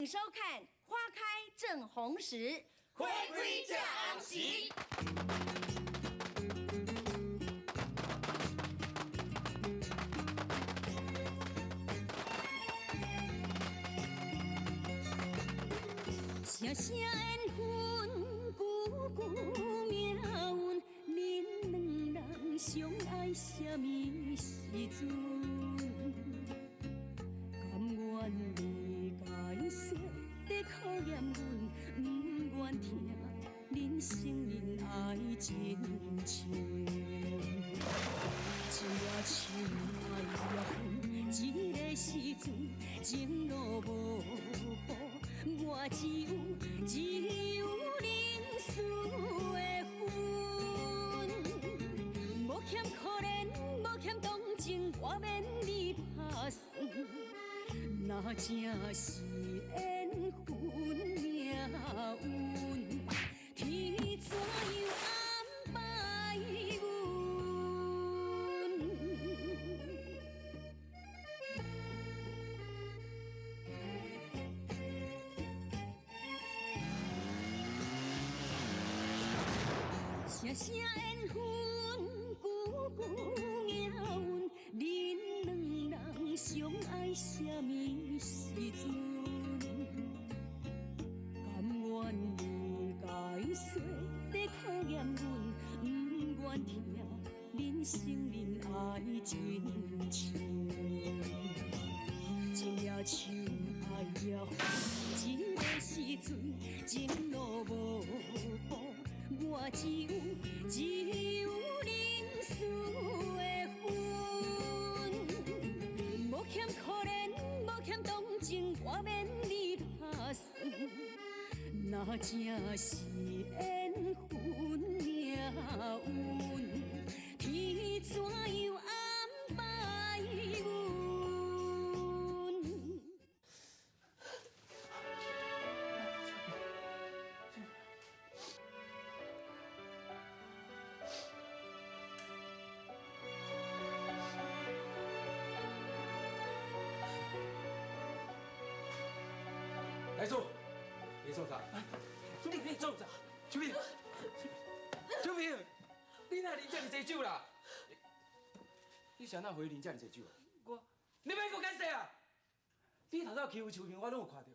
收看《花開正紅時》，花開正紅時。聲聲緣分，久久命運，恁兩人相愛啥物時陣？甘願理解說在考驗阮，毋願聽恁承認愛真情。一夜樹愛也遠，這个時陣情路無步，我只有認輸的份。無欠可憐，無欠同情，我免你拍算。若這是緣分命運，天怎樣安排阮？聲聲緣分，久久命運，恁兩人相愛啥物時陣？甘願理解說在考驗阮，毋願聽恁承認愛真情。一夜樹愛也遠，這个時陣情路無步，我只有認輸的份。無欠可憐，無欠同情，我免你拍算。若這是緣分命運，天怎樣安排阮？來做，你做啥？你做啥？秋萍，秋萍，你哪啉這麼濟酒啦？你是按怎會啉這麼濟酒啊？我，你欲閣解釋啊！你頭拄欺負秋萍，我攏有看著。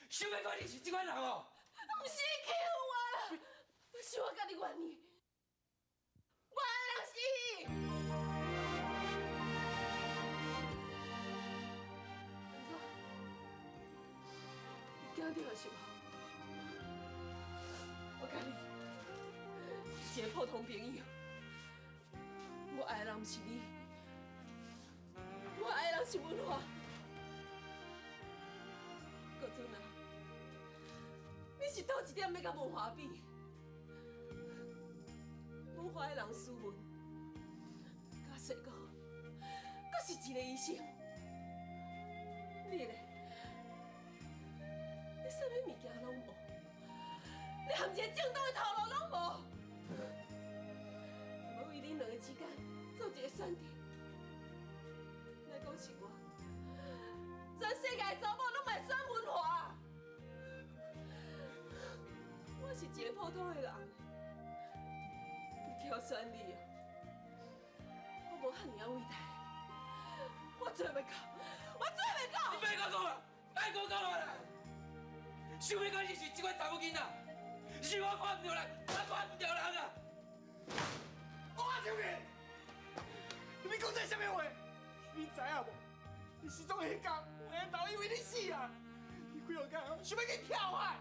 想欲講你是這款人哦？毋是欺負我啦，是我家己願意。我愛的人是伊。按怎？你驚著了是無？我佮你是一个普通朋友，我愛的人毋是你，我愛的人是文華。國尊啊，你是佗一點欲佮文華比？文華的人斯文，佮世哥，閣是一个醫生。你咧？你啥物物件攏無？你含一个正當的頭路攏無？欲為恁兩个之間做一个選擇，莫講是我，全世界的查某攏會選文華。我是一个普通的人，挑選你啊！我無遐爾仔偉大，我做袂到，我做袂到。你莫閣講啦，莫閣講啦！想欲講你是這款查某囡仔，是我看毋著人，我看毋著人啊！我秋萍，你講這啥物話？你知影無？你失蹤彼工，我緣投以為你死啊！你幾號工想欲去跳海？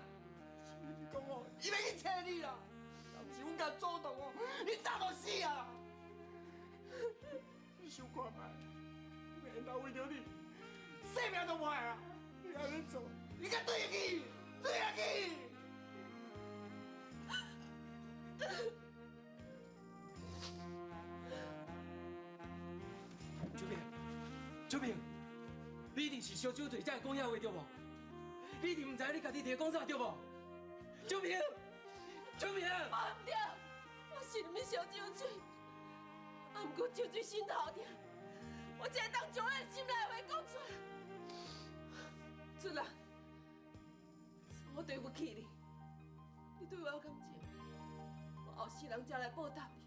你講哦，伊欲去揣你啦，若毋是阮共阻擋哦，你早就死啊！你想看覓？我緣投為著你，性命都無愛啊！你按呢做，你較對得起，對得起！秋萍，秋萍，你一定是燒酒醉才會講遐話對無？你一定毋知你家己佇咧講啥對無？秋萍，秋萍，無毋對，我是毋是燒酒醉？啊，毋過酒醉心頭痛，我才會當將我心內話講出來。出來，對不起你，你對我有感情，我後世人才來報答你。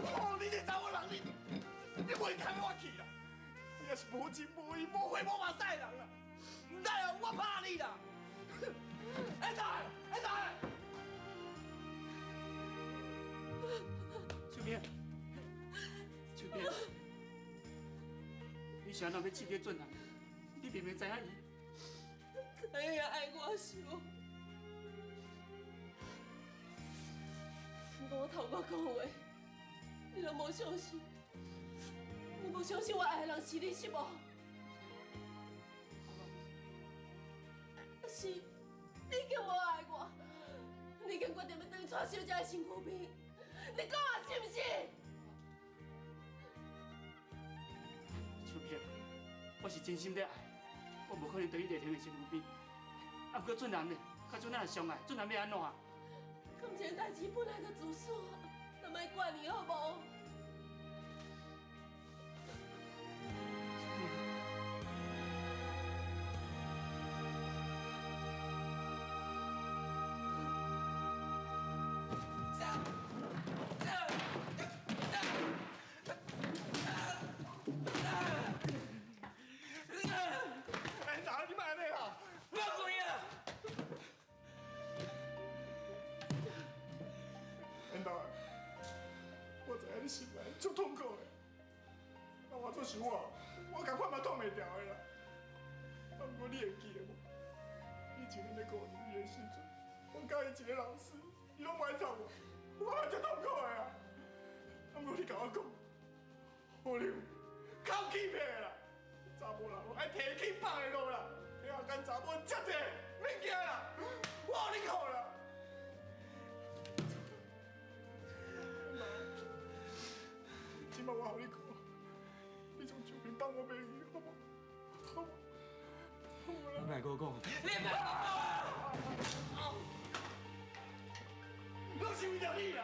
哦，你這查某人，你袂堪我去啦！你也是無情無義、無血無目屎的人啦！毋知哦，我拍你啦！哎大，哎大！秋萍，秋萍，你是按怎欲刺激俊男？你明明知影伊，知影愛我是無？毋過我頭我講話，你攏無相信，你無相信我愛的人是你是無？是，你已經無愛我，你已經決定欲轉去娶小姐的身軀邊，你講啊是毋是？秋萍，我是真心咧愛，我無可能轉去麗婷的身軀邊。啊，毋過俊男呢？假使咱若相愛，俊男欲按怎啊？感情代誌本來就自私，咱莫管伊好無？哎大，你莫按呢啦！莫跪啊！恩大，我知影你心內足痛苦的，啊，換做是我，我仝款嘛擋袂牢的啦。啊，毋過你會記得無？以前咱咧顧年的時陣，我佮伊一个老師，伊攏無愛插我，我嘛足痛苦的啊。啊，毋過你共我講，好了，較有欺騙的啦，查某人愛提起放的路啦，聽下間查某遮濟，免驚啦，我予你顧啦。這擺我予你顧，你將秋萍放我袂去，好無？好無？好無啦？你莫閣講，你莫閣講啊！攏是為著你啦！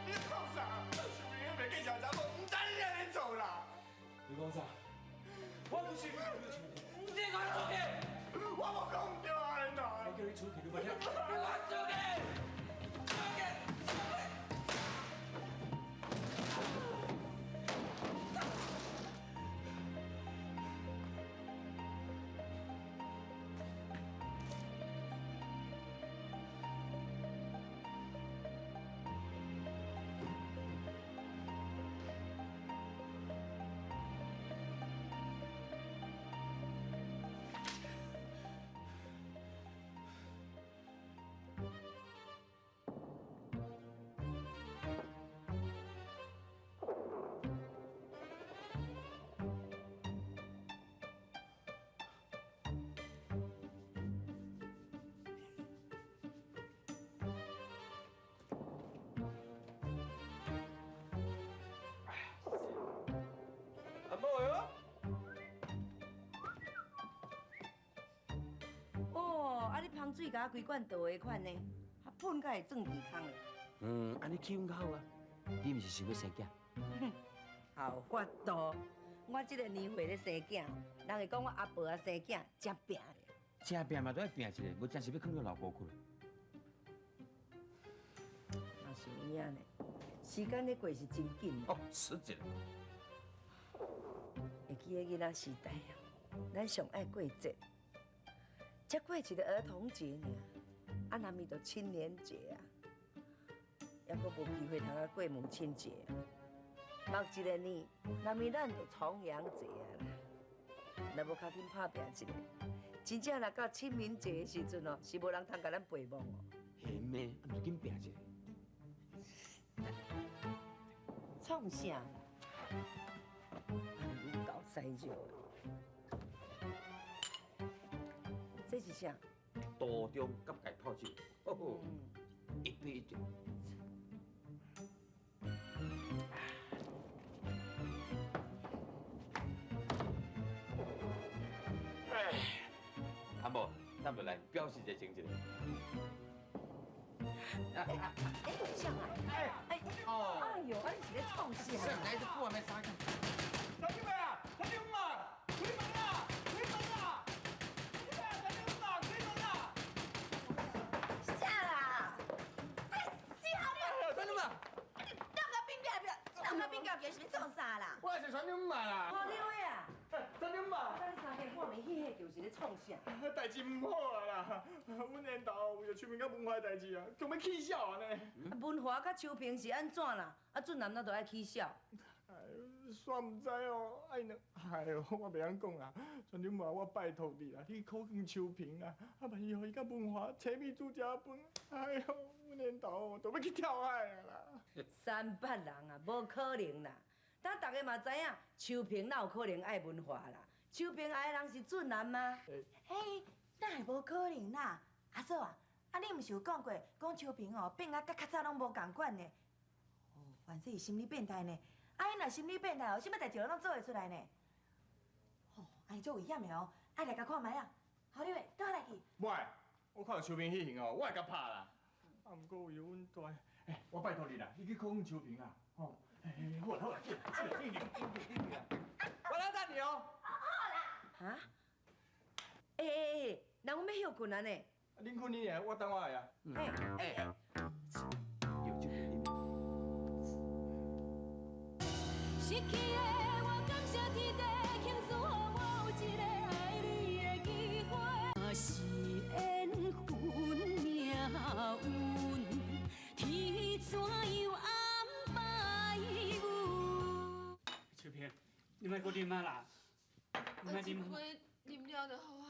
你創啥？秋萍彼袂见查某，毋知你按呢做啦！你講啥？我毋是，你給我出去！我無講毋對啊，恁大。我叫你出去，你無聽？你給我出去！出去！出去！안 먹어요? 哦，啊你芳水共我規罐倒的款呢，啊噴甲會轉鼻空咧。嗯，按呢氣氛較好啊。你毋是想欲生囝？有法度，我這個年歲咧生囝，人會講我阿婆啊生囝真拼咧。真拼嘛，都愛拼一下，無真是欲囥到老高骨。嘛是有影咧，時間咧過是真緊。哦，實在。會記得囡仔時代啊，咱上愛過節，才過一個兒童節爾，啊，若咪就青年節啊，猶閣無機會通啊過母親節。目一个年，若咪咱就重陽節啊啦，若無較緊拍拚一下，真正若到清明節的時陣哦，是無人通共咱陪墓哦。係咩？啊，毋就緊拚一下。創啥啦？夠西少的，這是啥？杜中甲芥泡酒，哦，一比一。搭落来表示一下情一下。哎，啥啊？哎哎，哎呦，啊你是咧创啥？啥来这久啊，欲啥？陈经理啊，陈经理啊，开门啦！开门啦！陈经理啊，开门啦！啥啦？哎，死好了！陈经理，你当个变变变，当个变变变是欲创啥啦？我是陈经理啦。好了啊！陈经理，啊，你三更半暝去彼就是咧创啥？代志唔好啊啦！阮缘投为著秋萍佮文华的代志啊，强欲起痟按呢。文华佮秋萍是按怎啦？啊，俊男哪都爱起痟？哎，煞毋知哦，爱两，哎哟，我袂晓讲啦。船长妈，我拜托你啦，你苦劝秋萍啦，啊，万一予伊佮文华柴米煮食饭，哎哟，阮缘投都欲去跳海啊啦！三八人啊，无可能啦！等大家嘛知影，秋萍哪有可能爱文华啦？秋萍爱的人是俊男吗？嘿，哪会无可能啦？阿嫂啊，啊你毋是有讲过，讲秋萍哦变啊佮较早拢无仝款呢？哦，反正伊心理变态呢。啊，伊若心理变态哦，啥物代志拢做会出来呢？哦，啊伊足危险的哦，爱来共看觅啊。好，你位，倒来去。喂，我看到秋萍彼形哦，我会共拍啦。啊，毋过为了阮大，欸，我拜托你啦，你去苦劝秋萍啦，吼。欸，好啦好啦，紧紧紧紧紧啦！我来等你哦。好啦。哈？欸欸欸，人阮欲歇睏啊呢。恁睏你的，我等我的啊。欸欸欸。失去的我感谢天地，庆赐予我有一个爱你的机会。若是缘分命运，天怎样安排阮？秋萍，你莫阁啉啊啦！你莫啉。一杯啉了就好啊。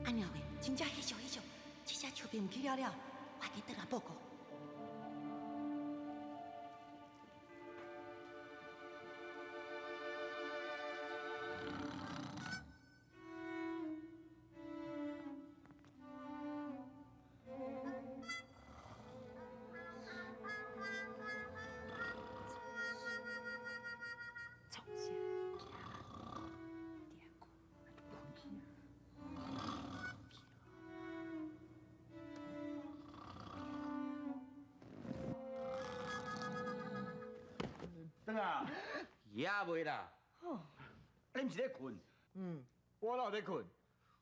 阿鸟喂，真正翕相翕相，这下秋萍毋去了了，我紧转来报告。创啥？转啊！也袂啦。你毋是咧睏？嗯，我哪有咧睏？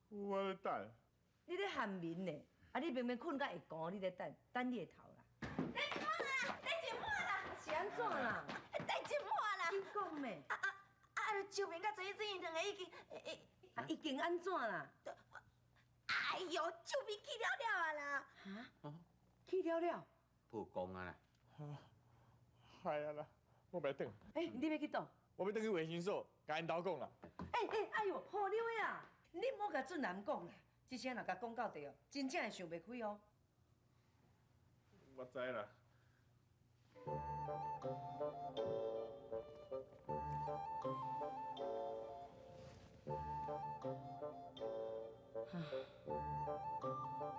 我咧等。你咧喊眠呢？啊，你明明睏甲会糊，你咧等，等你的头啦。你怎啦？你怎啦？是按怎啦？代志破啦！你讲咩？啊啊啊！秋萍佮陈一芷�两个已经，啊，已经按怎啦？哎哟，秋萍去了了啊啦！哈？去了了？曝光啊啦！系啊啦，我袂转。欸，你欲去佗？我欲转去卫生所，共𪜶兜讲啦。欸欸，哎哟，好了的啦，你莫共俊男讲啦，这声若共讲到地哦，真正会想袂开哦。我知啦。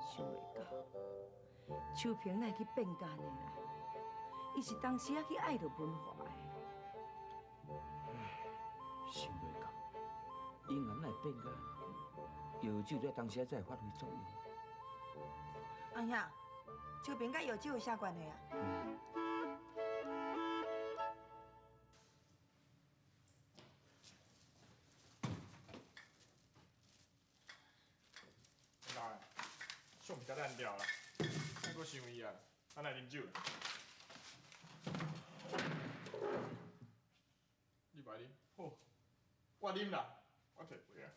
想袂到，秋萍哪会去变甲按呢啦？伊是当时仔去爱著文华的。想袂到，姻缘哪会变甲按呢？药酒在当时仔才会发挥作用。阿兄，秋萍佮药酒有啥关系啊？来，相片才烂掉啦，还阁閣想伊啊，咱來啉酒。你袂啉？好，我啉啦，我提杯啊。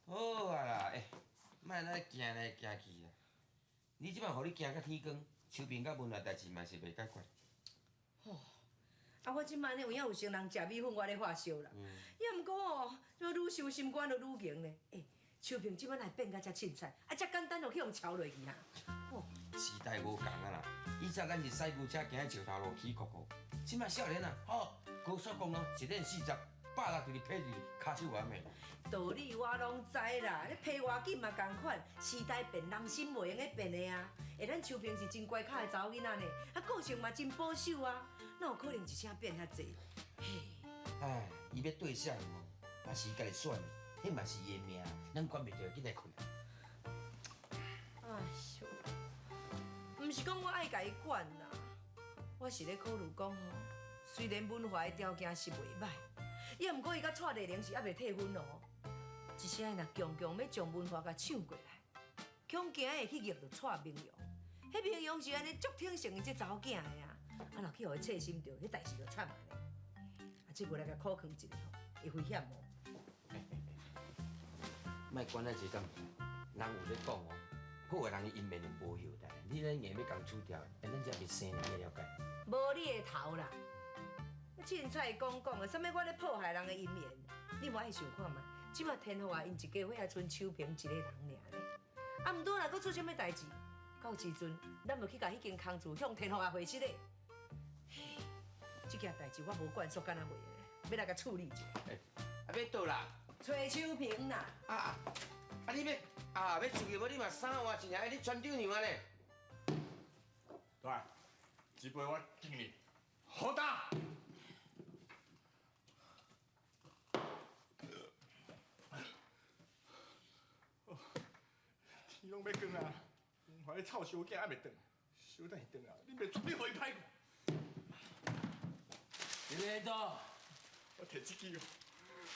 好啊啦，欸，莫按呢行来行去啊！你这摆予你行到天光，秋萍佮文华代志嘛是袂解决。吼，啊，我这摆呢有影有先人食米粉，我咧发烧啦。也毋过哦，这愈收心肝就愈硬咧。欸，秋萍这摆来变甲遮凊彩，啊，遮简单就去予抄落去啊。哦，时代无仝啊啦，以前咱是驶牛车行石头路起酷酷，这摆少年啊，吼，高速公路一练40，160直批伫跤手外面。道理我拢知啦，你批偌紧嘛仝款，时代变，人心袂用得变的啊。欸，咱秋萍是真乖巧的查某囡仔呢，啊，个性嘛真保守啊，哪有可能一声变遐济？嘿，唉，伊欲对啥人哦，嘛是伊家己选的，彼嘛是伊的命，咱管袂著，紧来睏。哎哟，毋是讲我爱共伊管啦，我是咧考虑讲吼，虽然文华的条件是袂䆀，也毋过伊佮蔡丽玲是犹未退婚哦。一声若强强欲将文华共抢过来，恐惊会去逆著蔡明阳。彼明阳是按呢足挺性伊这查某囝的啊，啊若去予伊册心著，彼代志就惨啊咧。啊，这无来共苦劝一下吼，会危险无？莫管咱这种，人有咧讲哦，好的人伊姻缘就无后代，你咧硬欲共除掉，咱这未生，你了解？无你的头啦！凊彩讲讲的，啥物我咧破坏人的姻缘？你无爱想看觅？这马天福啊，𪜶一家伙也賰秋萍一个人尔呢。啊，毋过若阁出啥物代志，到时阵咱就去共彼间空厝向天福啊回失咧。这件代志我无管束，敢若袂的，欲来共处理一下。欸，啊，欲倒啦？揣秋萍啦。啊啊！你欲啊欲出去无？你嘛衫换一下，你船长娘呢？来，这杯我敬你，好打。天拢欲光啊，文华彼臭小囝犹袂转，小等伊转来，你袂绝对予伊歹看。你欲按怎？我提这支哦，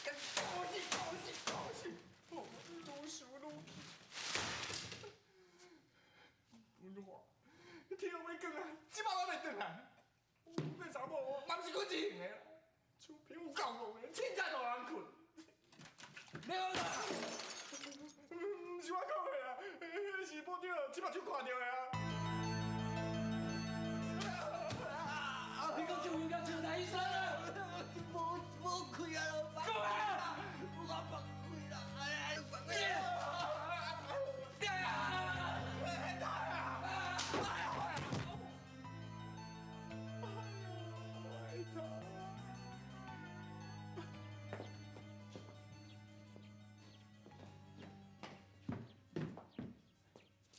共高死高死高死，哦，愈想愈气。文华，天拢欲光啊，这摆拢袂转来。这查某嘛毋是阮一型的啦，秋萍有够戆的，凊彩就予人睏。欲按怎？毋是我讲的啦，是部长这目睭看著的啊。你讲秋萍佮陈大医生啊？无无开啊！讲啊！我放开啦！哎，放开！讲！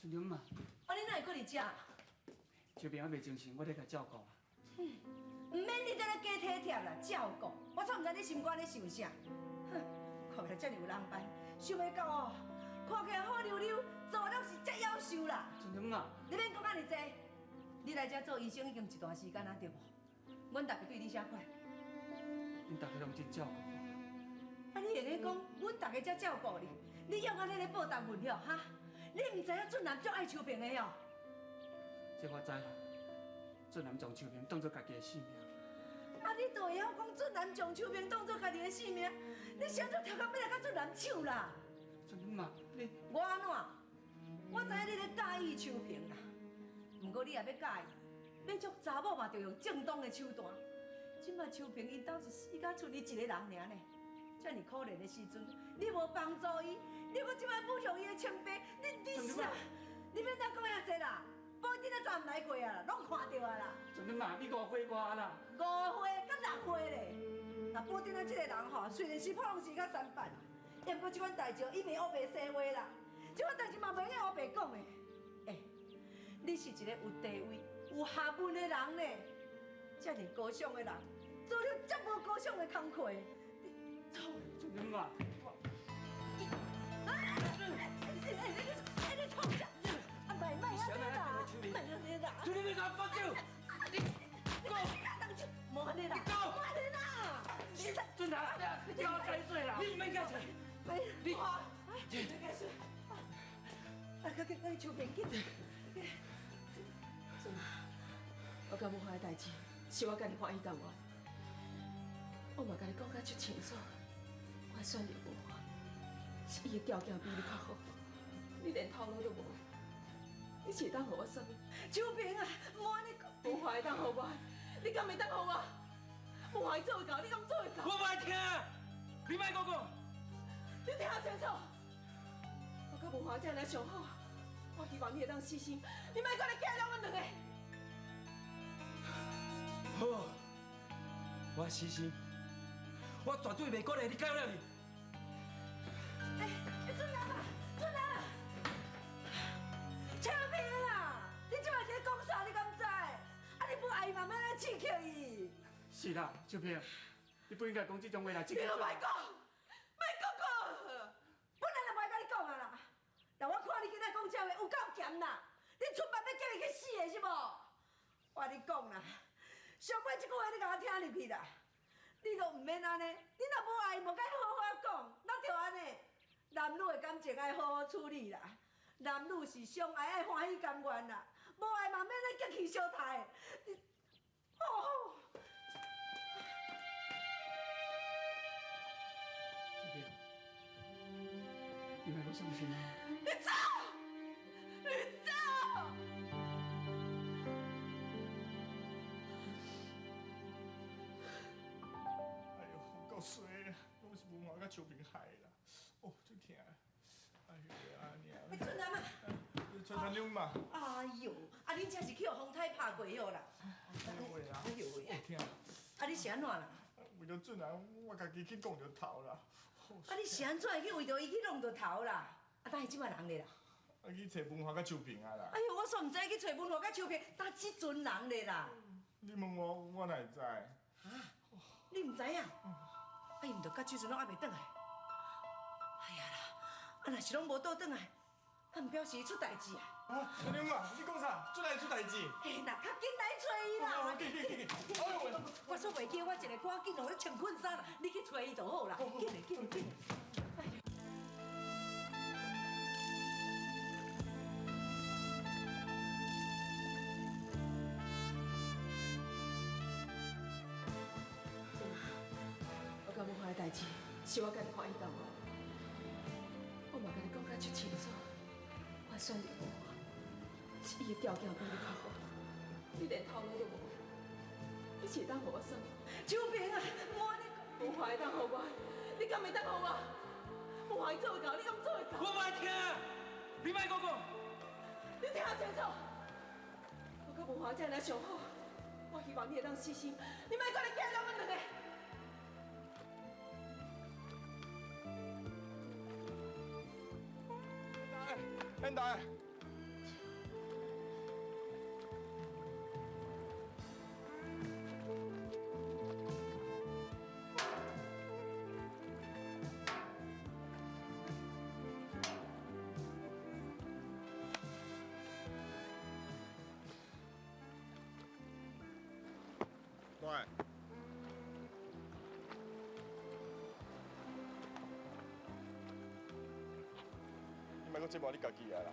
春娘嘛。啊，你哪会阁伫遮？秋萍还袂精神，我咧共照顾啊。毋免你在咧假体贴啦，照顾。我煞毋知你心肝咧想啥。哼，看起来遮尔有人范，想袂到哦，看起来好溜溜，做拢是遮夭寿啦。春娘啊，你免讲遮尔济，你来遮做医生已经一段时间啊，对无？阮大家对你啥款？恁大家拢真照顾我。啊，你会用讲，阮大家才照顾你，你用按呢咧报答阮了哈？你毋知影俊男足爱秋萍的哦？这我知啦，俊男将秋萍当作家己的性命。啊，你都会晓讲俊男将秋萍当作家己的性命，你啥做头壳欲来佮俊男抢啦？俊男嘛，你我按怎？我知影你咧佮意秋萍啦，毋过你若欲佮意，欲捉查某嘛，著用正当的手段。这摆秋萍𪜶兜是死甲賰你一个人尔呢，遮尔可怜的时阵，你无帮助伊，你阁这摆侮辱伊的清白，你啥？你免当讲遐济啦，保顶仔早毋来过啊，拢看著啊啦。俊男嘛，你误会我啦。误会佮六岁咧，那保顶仔这个人吼，虽然是普通时较三八，毋过这款代志伊袂乌白说话啦，这款代志嘛袂用乌白讲的。欸，你是一个有地位、有学问的人呢，遮尔高尚的人，做了这无高尚的工课，你创？俊男嘛，我……啊！你创啥？啊，莫莫按呢啦，莫按呢啦！求你别给我放手！你讲，莫按呢啦，莫按呢啦！俊男，你叫我解释啦！你毋免解释，你免解释。啊，赶紧，赶紧，秋萍，紧！俊，我佮无华的代志，是我家己欢喜甘愿。我嘛共你讲甲足清楚，我选择无华，是伊的条件比你较好，你连头路都无。你是会当予我啥物？秋萍啊，莫按呢讲。无华会当予我，你敢会当予我？无华伊做会到，你敢做会到？我无爱听，你莫阁讲。你听清楚，我佮无华遮尔上好，我希望你会当死心，你莫阁来计较阮两个。好，我死心，我绝对袂鼓励你搅了你。欸，俊男啊，俊男啊，秋萍啊，你这摆是咧讲啥？你敢知？啊，你无爱伊嘛，免来刺激伊。是啦，秋萍，你不应该讲这种话啦。你都莫讲，莫阁讲。本来就无爱佮你讲啊啦，但我看你今仔讲这话有够咸啦，你出办欲叫伊去死的是无？我共你讲啦，上尾这句话你共我听入去啦，你都毋免按呢，你若无爱伊，无该好好讲，哪著按呢？男女的感情爱好好处理啦，男女是相爱，爱欢喜甘愿啦，无爱嘛免咧激气相杀。你，哦。秋萍，你莫阁伤心啊！你走，你走！哎呦，有够衰啦，拢是文华佮秋萍害的啦，哦，足疼！哎呦，阿娘。欸，俊男啊！传传两嘛。哎呦，啊，恁这是去予风台拍过了啦。哎呦喂啊！哎呦喂！疼。啊，你是按怎啦？为著俊男，我家己去摃著头啦。啊，你是按怎会去为著伊去弄著头啦？啊，佗伊这摆人咧啦？啊，去揣文华佮秋萍啊啦。哎呦，我煞毋知去揣文华佮秋萍，佗这阵人咧啦？你问我，我哪会知？啊？你毋知影？啊，伊毋著到这阵拢犹袂转来？哎呀啦，啊，若是拢无倒转来，啊，毋表示伊出代志啊？啊，阿娘啊，你讲啥？俊男出代志？嘿啦，较紧来揣伊啦！紧紧紧紧！哎呦喂！我煞袂记，我一个赶紧予你穿困衫啦，你去揣伊就好啦。紧嘞，紧嘞，紧嘞！哎呦！我佮无华的代志，是我家己欢喜甘愿。我嘛共你讲甲足清楚，我选择无华，是伊的条件比你较好，你连头路都无。你是会当予我啥物？秋萍啊，莫按呢讲。无华会当予我，你敢会当予我？无华伊做会到，你敢做会到？我无爱听，你莫阁讲。你听清楚，我佮无华遮尔上好，我希望你会当死心，你莫阁来计较阮两个。哎，恩达，阁折磨你家己啊啦。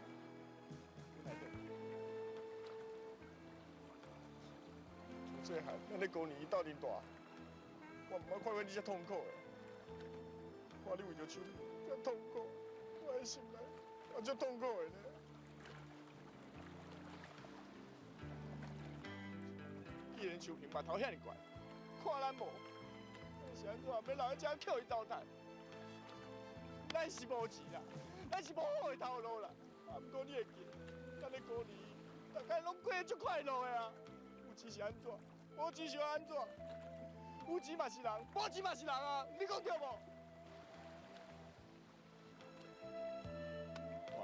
从细汉，咱咧高年斗阵大，我毋捌看过你遮痛苦的。看你为著秋遮痛苦，我的心内也足痛苦的呢。既然秋萍目头遐尔悬，看咱无，咱是按怎欲留伫遮捡伊糟蹋？咱是无钱啦，咱是无好的头路啦。啊，毋过你会记得，咱咧高年，大家拢过得足快乐的啊。有钱是按怎？无钱是按怎？有钱嘛是人，无钱嘛是人啊！你讲对无？喂，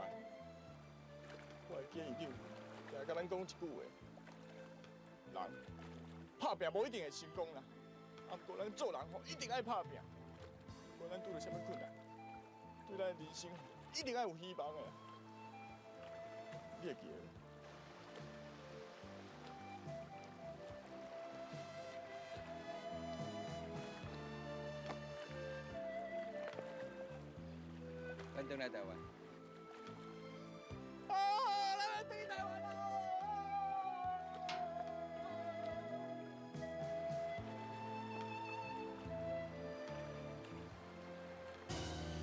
我的建议长，定共咱讲一句话：人拍拼无一定会成功啦，啊，毋过咱做人吼，一定爱拍拼。不管咱拄著啥物困难，对咱的人生一定爱有希望的。你会记得？咱转来台湾。啊！咱欲转去台湾咯！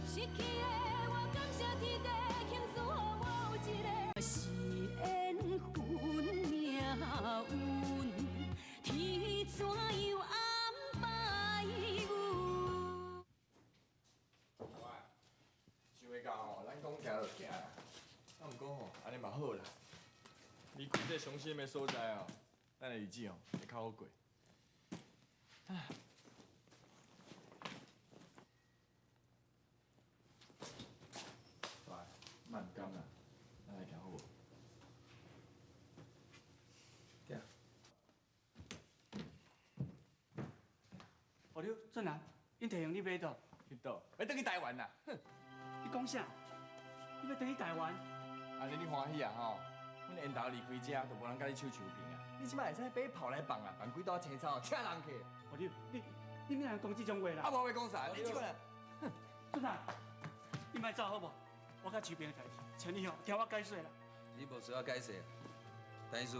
失去的我感谢天地，庆祝予我有一个是缘分命运，天怎样安排阮？喂，想袂到吼，咱讲行就行啦。啊，毋过吼，按呢嘛好啦。离开这伤心的所在哦，咱的日子哦会较好过。唉。喂，莫毋甘啦，咱来行好无？行。哦，你俊男，𪜶提醒你欲佗？去佗？欲转去台湾啦！哼，你讲啥？你欲转去台湾？按呢你欢喜啊吼？阮缘投离开遮，就无人佮你抢树坪啊！你这摆会使爬炮来放啊，放几袋青草，请人客。哦，你免人讲这种话啦！啊，无欲讲啥？你这个人，哼，俊男，你莫走好无？我佮秋萍的代志，请你吼听我解释啦。你无需要解释，但是，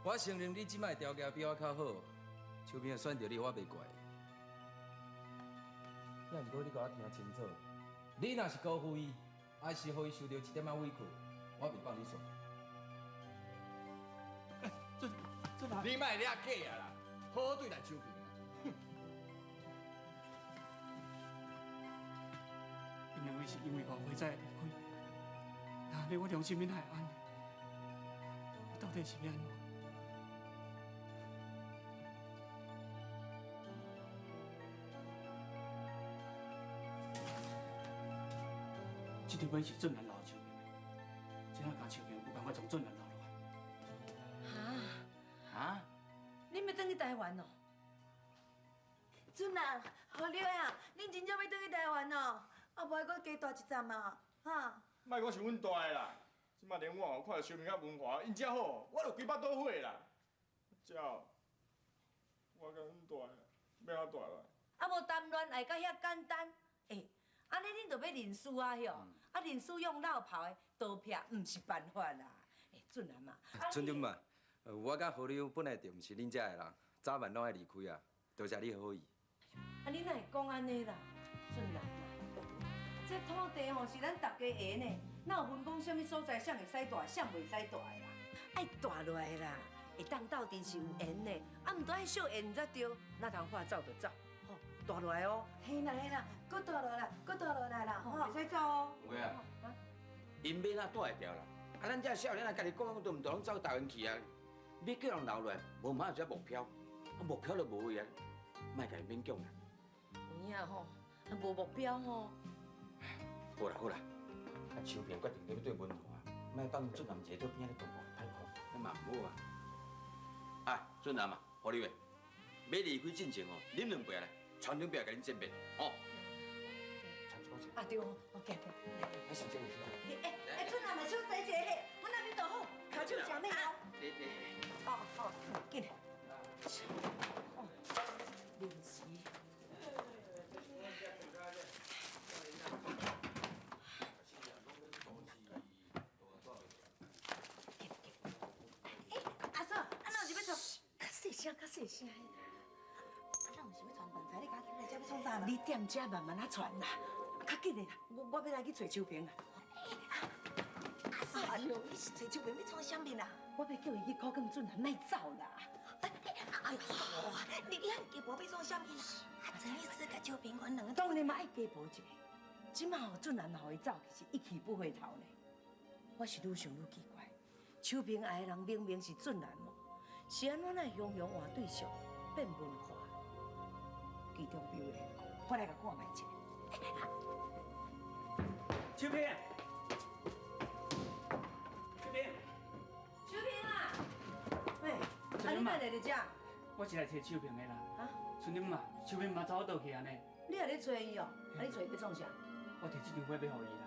我承认你这摆条件比我较好，秋萍会选择你，我袂怪。也毋过你共我听清楚，你若是辜负伊，还是予伊受到一点仔委屈，我袂放你煞。这这你莫掠假啊啦，好好对待秋萍啊。哼！𪜶两个是因为误会才会离开，那按呢我良心哪会安？我到底是欲按怎？这张本是俊男留予秋萍的，这下共秋萍有办法将俊男留落来。哈？哈？你欲转去台湾哦？俊男，何了啊？恁真正欲转去台湾哦？啊，无爱阁加蹛一站啊？哈？莫讲是阮大的啦，这摆连我哦看著秋萍佮文华𪜶遮好，我就规腹肚火啦。这我佮阮大的欲按怎蹛落来？啊，无谈恋爱到遐简单，欸，按呢恁就欲认输啊哟？啊，认输用老炮的刀劈，毋是办法啦。欸，俊男啊，春春嘛，我佮何柳本来就毋是恁遮的人，早晚拢爱离开啊。多谢你好意。啊，你哪会讲按呢啦，俊男啊？这土地吼是咱大家的呢，哪有分讲啥物所在，啥会使蹛，啥袂使蹛的啦？爱蹛落来啦，会当斗阵是有缘的，啊，毋著爱惜缘才对，哪通话走就走，吼，蹛落来哦。嘿啦嘿啦，阁蹛落来，阁蹛落来啦，吼，袂使走哦。有啊，𪜶欲哪蹛会牢啦？啊，咱这少年啊，家己讲都毋著拢走台湾去啊，欲叫人留落来，无嘛有这目标，啊目标都无去啊，莫共𪜶勉强啦。有影吼，啊无目标吼。好啦好啦，啊秋萍决定欲对文华，莫放俊男一个伫边仔咧讲话歹看，那嘛毋好啊。啊，俊男啊，何立伟，欲离开进前吼，恁两辈来，传长辈共恁见面，吼。啊对，我行行。来，上这位。欸欸，俊男嘛，小坐一下嘿，阮那边就好，跤手诚美哦。对对。哦哦，紧来。哦，临时。细声。啊，咱毋是欲传饭菜，你共我叫来遮欲创啥啦？你踮遮慢慢仔传啦，较紧的啦，我欲来去揣秋萍啦。阿嫂，哎呦，你是揣秋萍欲创啥物啦？我欲叫伊去苦劝俊男莫走啦。哎呦，嫂啊，你遐鸡婆欲创啥物？啊，陈医师佮秋萍，阮两个当然嘛爱加补一下。这马吼俊男予伊走，其实一去不回头呢。我是愈想愈奇怪，秋萍爱的人明明是俊男嘛，是按怎会雄雄换对象变文化？其中必有缘故，我来共看觅一下。秋萍，秋萍，秋萍啊，喂，啊你哪来伫遮？我是来揣秋萍的啦。啊？春玲嘛，秋萍嘛走倒去啊呢。你也咧揣伊哦？啊你揣伊欲创啥？我提这张批欲予伊啦。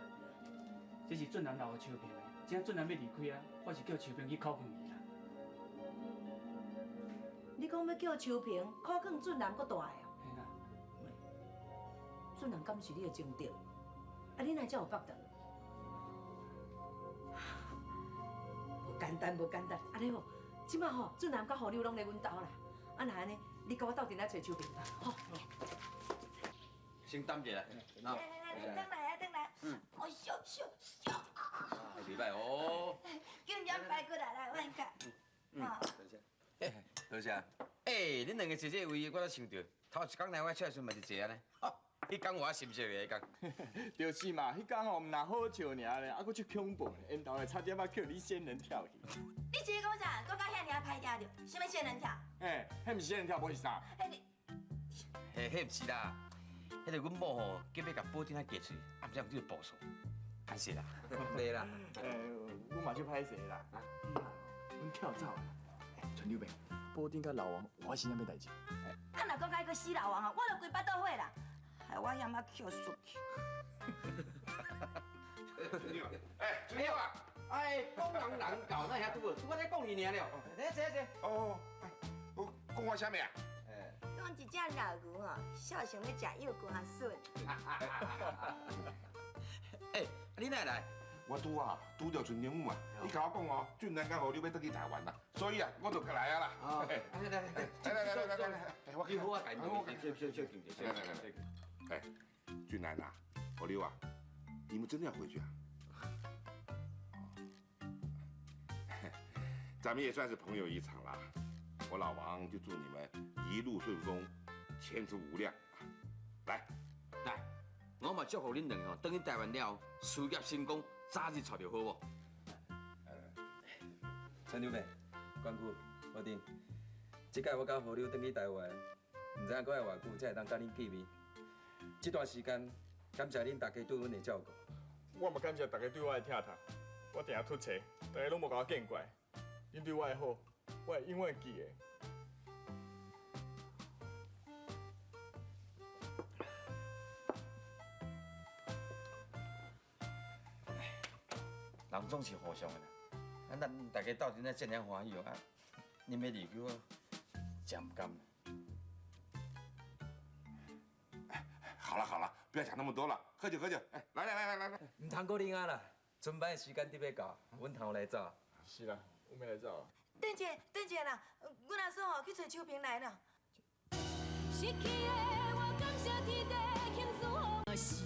这是俊男留予秋萍的，这下俊男欲离开啊，我是叫秋萍去苦劝伊啦。你讲欲叫秋萍苦劝俊男阁大的哦？嘿啦。俊男敢是你的情敌？啊，你哪会遮有腹肠？无简单，无简单。按呢好，这马吼，俊男佮何柳拢咧阮兜啦。啊，若按呢，你佮我斗阵来揣秋萍吧，吼。先等一下，来来来，转来啊，转来。嗯。哦，烧烧烧。袂歹哦。叫人排骨来，来，我看。嗯，多谢。多谢。欸，恁两个坐这个位，我才想著，头一工来我车的时阵嘛是坐按呢。彼工我心色的彼工。就是嘛，彼工吼毋但好笑尔咧，啊，阁足恐怖咧，缘投会差点仔叫你仙人跳去。你是讲啥？讲到遐尔歹听著，啥物仙人跳？嘿，彼毋是仙人跳，无是啥？嘿你。嘿，彼毋是啦，彼个阮某吼，计欲共保顶仔嫁出去，啊，毋知有这个步数，歹势啦，对啦。欸，阮嘛足歹势啦。阮跳走啦。陈柳妹，保顶佮老王发生啥物代志？啊，若讲到彼个死老王啊，我就规腹肚火啦，害我嫌仔抾输去。哎，陈柳啊，哎，讲人人教，哪遐拄好？我咧讲你尔了。来，坐坐。哦，我讲我啥物啊？讲一只老牛吼，孝想欲食幼瓜笋。欸，你哪会来？我拄啊拄著陈长武啊，伊共我讲哦，俊男佮何柳欲转去台湾啦，所以啊，我就过来啊啦。来来来来来来来来，我你好啊，我小小小敬者，来来来来，哎，俊男啊，何柳啊，你们真的要回去啊？咱们也算是朋友一场啦，我老王就祝你们一路顺风，前途无量。来来，我嘛祝福恁两个吼，转去台湾了后，事业成功，早日娶著好某。陈柳妹，关姑，我顶，这摆我佮何柳转去台湾，毋知影阁爱偌久才会当佮恁见面。这段时间，感谢恁大家对阮的照顾。我嘛感谢大家对我的疼痛，我定定出错，大家拢无共我见怪。恁对我的好，我会永远记得。人总是互相的啦，啊，咱大家斗阵啊，这尔欢喜哦，啊，恁欲离开我，真毋甘。好了好了，不要想那么多了，喝酒喝酒，哎，来来来来来来，毋通阁啉啊啦，船班的时间得欲到，阮通来走。是啦，阮欲来走。等者等者啦，阮阿嫂吼去揣秋萍来啦。失去的我感谢天地肯赐予，是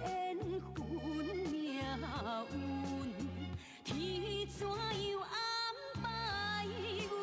缘分命运，天怎样安排阮？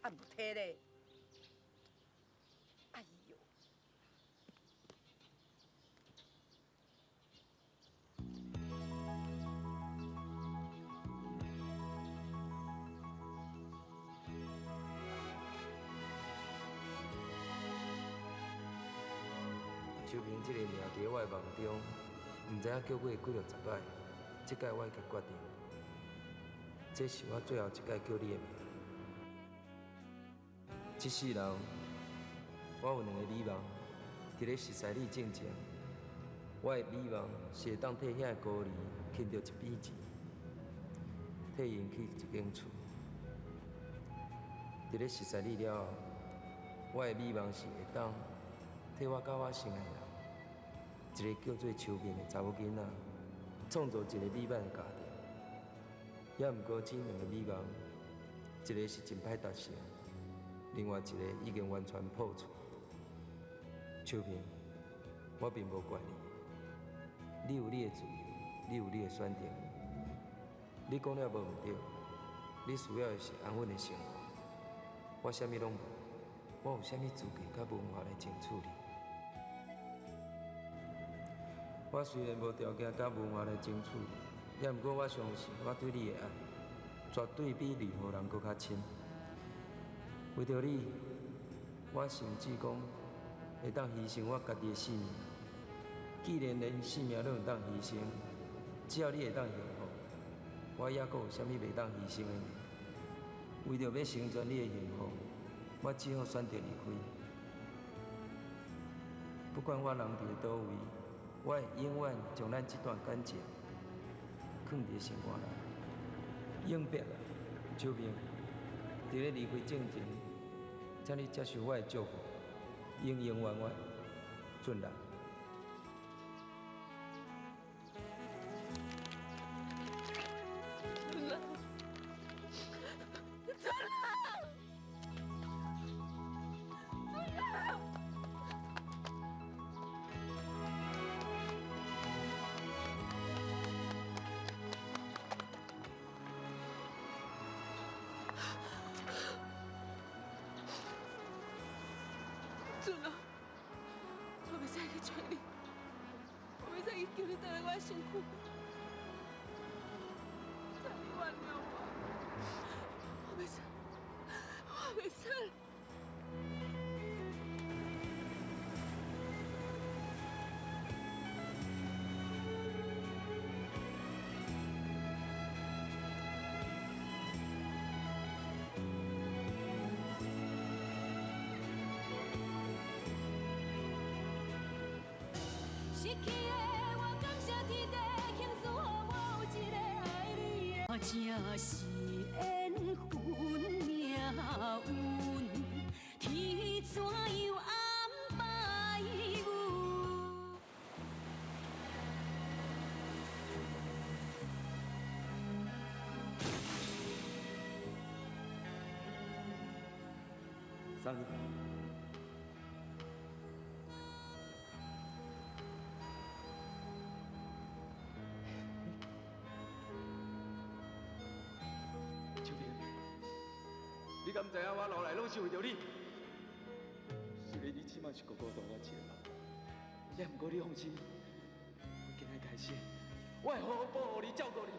啊毋提咧。哎哟！秋萍这个名伫我的梦中，毋知影叫过几落十摆，这摆我已经决定，这是我最后一摆叫你的名。这世人，我有两个美梦，伫咧熟似你进前，我的美梦是会当替遐个孤儿捡著一笔钱，替𪜶起一间厝。伫咧熟似你了后，我的美梦是会当替我佮我心爱的人，一个叫做秋萍的查某囡仔，创造一个美满的家庭。也毋过，这两个美梦，一个是真歹达成，另外一个已经完全破碎。秋萍，我并无怪你，你有你的自由，你有你的选择。你讲了无毋对，你需要的是安稳的生活。我啥物拢无，我有啥物资格佮文华来争取你？我虽然无条件佮文华来争取你，也毋过我相信我对你的爱，绝对比任何人阁较深。为著你，我甚至讲会当牺牲我家己的性命。既然连性命拢会当牺牲，只要你会当幸福，我犹阁有啥物袂当牺牲的呢？为著欲成全你的幸福，我只好选择离开。不管我人伫佗位，我会永远将咱这段感情藏伫心肝内。永别啊，秋萍！伫咧离开进前，请你接受我的祝福，永永远远，俊男。俊男，俊男，俊男！俊啊，我袂使去揣你，我袂使去求你倒来我的身躯，请你原谅我，我袂使，我袂使。失去的我感谢天地，庆祝予我有一个爱你的。这是缘分命运，天怎样安排阮？送你。秋萍，你敢知影我落来拢是为著你？虽然你这摆是孤孤单我一个人，也毋过你放心，我今仔开始，我会好好保护你、照顾你，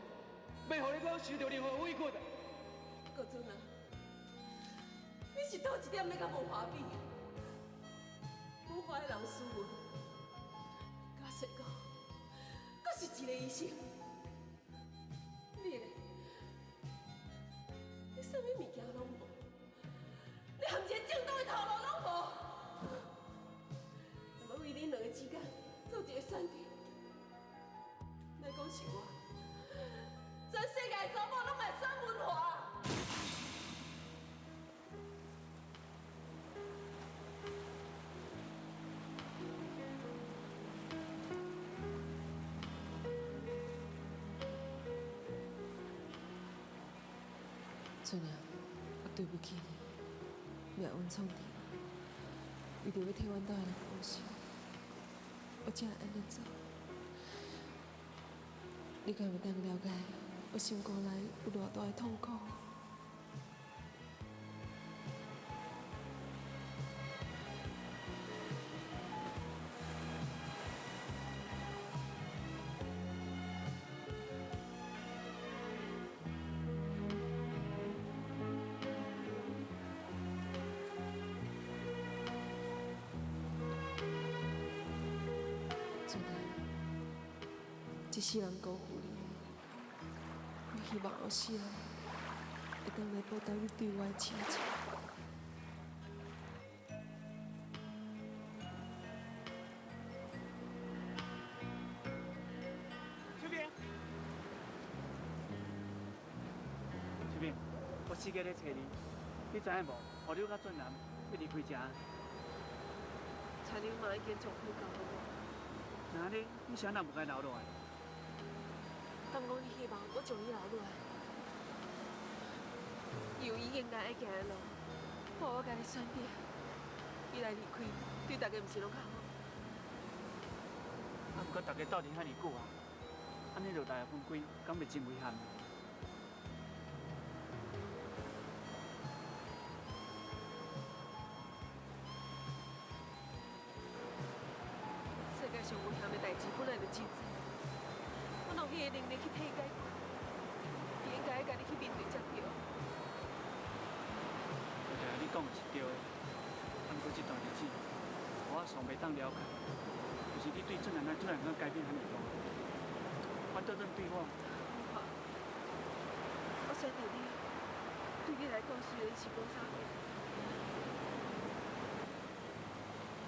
袂予你阁受著任何委屈的。国尊啊，你是佗一点欲佮文华比？文华的人斯文，假使讲，阁是一个医生。你咧？你啥物物件拢无，你含一个正当的头路拢无。那么为恁两个之间做一个选择，莫讲是我，全世界的查某拢会选文华。俊啊，我对不起你，命运创治我，为著欲替阮兜的人报仇，我才会按呢做。你敢会当了解我心肝内有偌大的痛苦？這世人辜負你，我希望後世人會當來報答你對我的親情。秋萍，秋萍，我四界咧揣你，你知影無？予你佮俊男欲離開遮。田娘嘛已經將貨交予我。那你，你是按怎無共伊留落來？敢講你希望我將伊留落來？伊有伊應該愛行的路，予我家己選擇。伊來離開，對大家毋是攏較好？啊，毋過大家鬥陣遐爾久啊，按呢就來分開，敢袂真遺憾？世界上危險的代誌本來就真濟，我哪有彼个能力去替伊解決？伊應該愛家己去面對才對。我知你講的是對的，啊，毋過這段日子，我尚袂當了解，就是你對俊男突然間改變遐爾大，反倒轉對我。我選擇你，對你來講雖然是無啥物，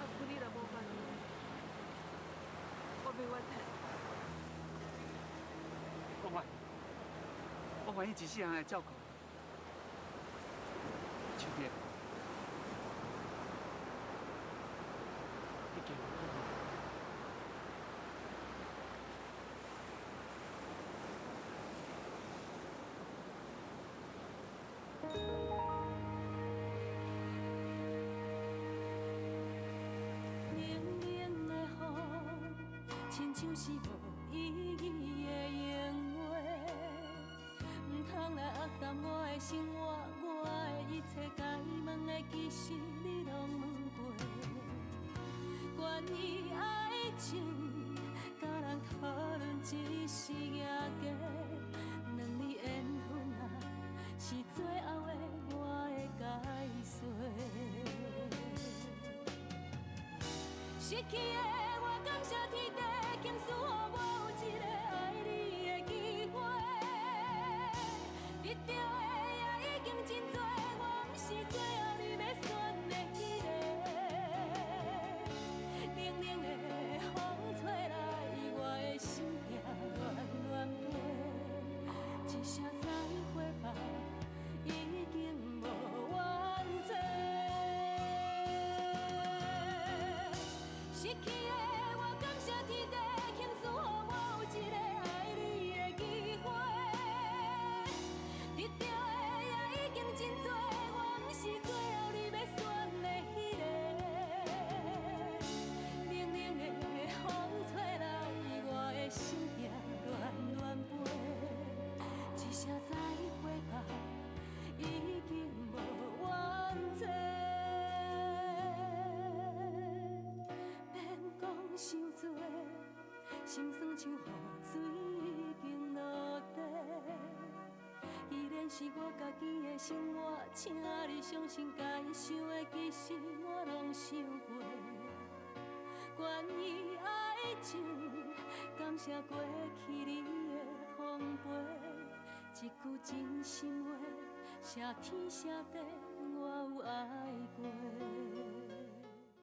啊，毋過你若無願意，我袂怨嘆。我願意，我願意一世人來照顧你。秋萍，你嫁予我好無？冷冷的雨，親像是無意義的閒話，毋通來壓淡我的生活，我的一切該問的其實你攏問過。關於愛情，佮人討論只是贏家，兩字緣分啊，是最後的我的解說。失去的我感謝天地，傾賜予我有一個愛你的機會。得著的也已經真濟，我毋是最後你欲選的彼個。冷冷的風吹來，我的心痛亂亂飛，一聲再會吧，已經無怨嗟。失去的我感謝天地，傾賜予我有一個愛你的機會。得著的也已經真濟，我毋是最後你欲選的彼個。冷冷的風吹來，我的心痛亂亂飛，一聲再會吧，已經無怨嗟。免講傷濟，心酸像雨水已經落地。既然是我家己的生活，請你相信，該想的其實我攏想過。關於愛情，感謝過去你的奉陪，一句真心話，謝天謝地，我有愛過。